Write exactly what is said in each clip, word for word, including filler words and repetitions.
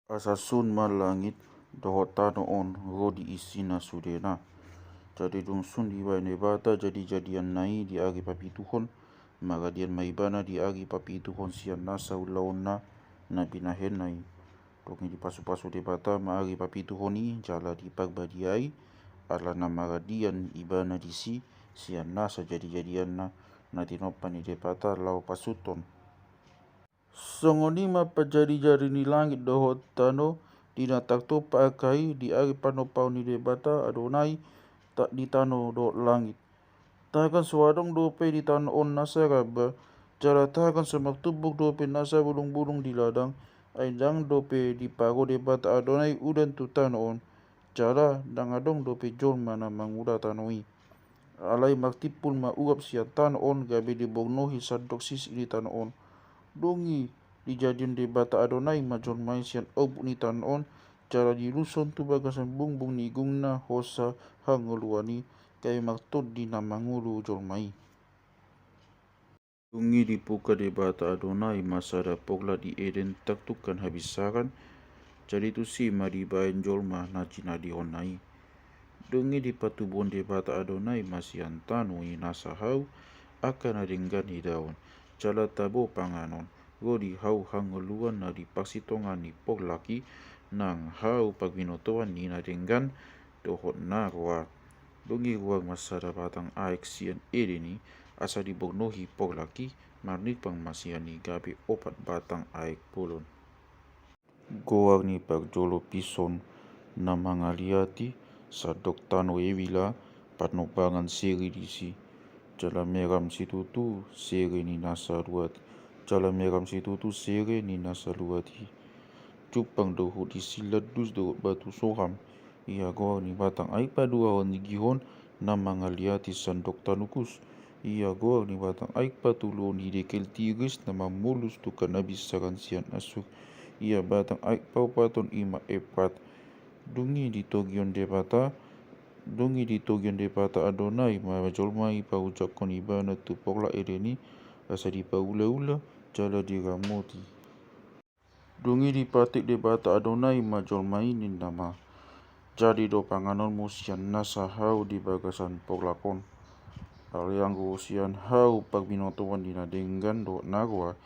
Asa sun ma langit dohot tano on ro di isina sudena. Jadi dung sun dibahen Debata jadijadianna i di ari papituhon, maradian ma ibana di ari papituhon sian nasa ulaonna na binahenna i. Dung i dipasupasu Debata ma ari papituhon i jala diparbadiai, alana maradian ibana disi sian nasa jadijadianna na tinompa ni Debata laho pasuthon. Songon i ma panjadijadi ni langit dohot tano di na tartompa angka i di ari panompaon ni Debata Adonai ta-, di tano dohot langit. Tagan so adong dope di tano on nasa ramba, jala tagan so martumbuk dope nasa bulungbulung di ladang, ai ndang dope diparo Debata Adonai udan tu tano on, jala ndang adong dope jolma na mangula tano i. Alai martimpul ma uap sian tano on gabe dibornohi sandok sisik ni tano on. Dung i dijadion Debata Adonai ma jolma i sian ombuk ni tano on, jala diulushon tu bagasan bungbung ni igungna hosa hangoluan i, gabe martondi na mangolu jolma i. Dung i dibuka Debata Adonai ma sada porlak di Eden tartukkan habinsaran, jadi tusi ma dibahen jolma na jinadihonna i. Dung i dipatubuhon Debata Adonai ma sian tano i nasa hau angka na denggan idaon, jala tabo panganon, ro di hau hangoluan na di parsitongaan ni porlak i, nang hau parbinotoan ni na denggan dohot na roa. Dung i ruar ma sada batang aek sian Eden i, asa dibornohi porlak i, marnipang ma sian i gabe opat batang aek bolon. Goar ni parjolo Pison, na mangaliati sandok tano Hawila, panombangan sere disi. Jala meram situtu sere ni nasa luat, jala meram situtu sere ni nasa luat i. Jumpang do huhut disi landus dohot batu soham. Ia goar ni batang aek paduahon ni Gihon, na mangaliati sandok tano Kus. Ia goar ni batang aek patoluhon ni dekel Tigris, na mamolus tu angka na binsaran sian Assur. Ia batang aek paopathon i ma Eprat. Dung i ditogion Debata, dung i ditogion Debata Adonai ma jolma i pahujakkon ibana tu porlak Eden i, asa dipaulaula jala diramoti. Dung i dipatik Debata Adonai ma jolma i, ninna ma: Jadi do panganonmu sian nasa hau di bagasan porlak on. Alai anggo sian hau parbinotoan ni na denggan dohot na roa,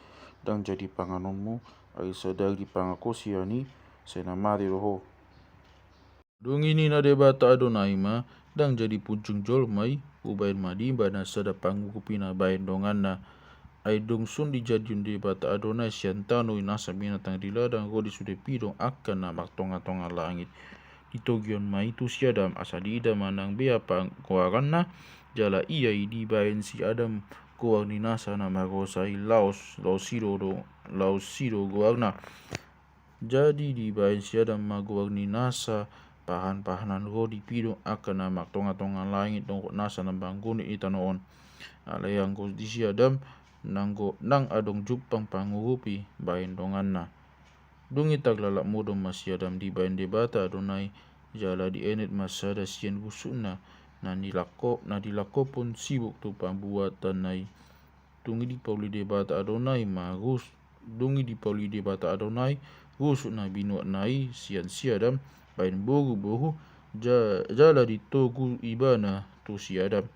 ndang jadi panganonmu, ai sadari dipangako sian i, sai na mate do ho. Dung i ninna Debata Adonai ma: Ndang jadi punjung jolma i, hubahen ma di ibana sada pangurupi na bahen donganna. Ai dung sun dijadion Debata Adonai sian tano i nasa binatang di ladang ro di sude pidong angka na martongatonga langit, ditogion ma i tu si Adam, asa diida ma nang bea pagoaranna. Jala ia i dibahen si Adam goar ni nasa na marosa i, Laos, Laos i do, Laos i do goarna. Jadi dibahen si Adam ma goar ni nasa pahanpahanan ro di pidong angka na martongatonga langit dohot nasa na manggonit di tano on. Alai anggo di si Adam nang adong jumpang pangurupi bahen donganna. Dung i tarlalap modom ma si Adam dibahen Debata Adonai, jala dienet ma sada sian gusukna na nilangkop, na dilangkophon sibuk tu pambuatanna i. Dung i dipauli Debata Adonai ma gus-, dung i dipauli Debata Adonai gusuk na binuatna i sian si Adam bahen boruboru, ja-, jala ditogu ibana tu si Adam.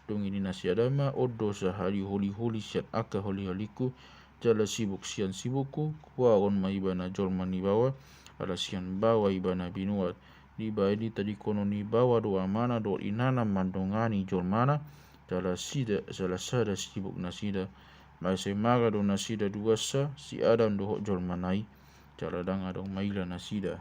Dung i ninna si Adam ma: On do sahali holiholi sian angka holiholingku, jala sibuk sian sibukku, huarohon ma ibana jolma ni baoa, ala sian baoa ibana binuat. Dibahen i tadingkonon ni baoa do amana dohot inana mandongani jolmana, jala sida, jala sada sibuk nasida. Maesai mara do nasida duansa, si Adam dohot jolmana i, jala ndang adong maila nasida.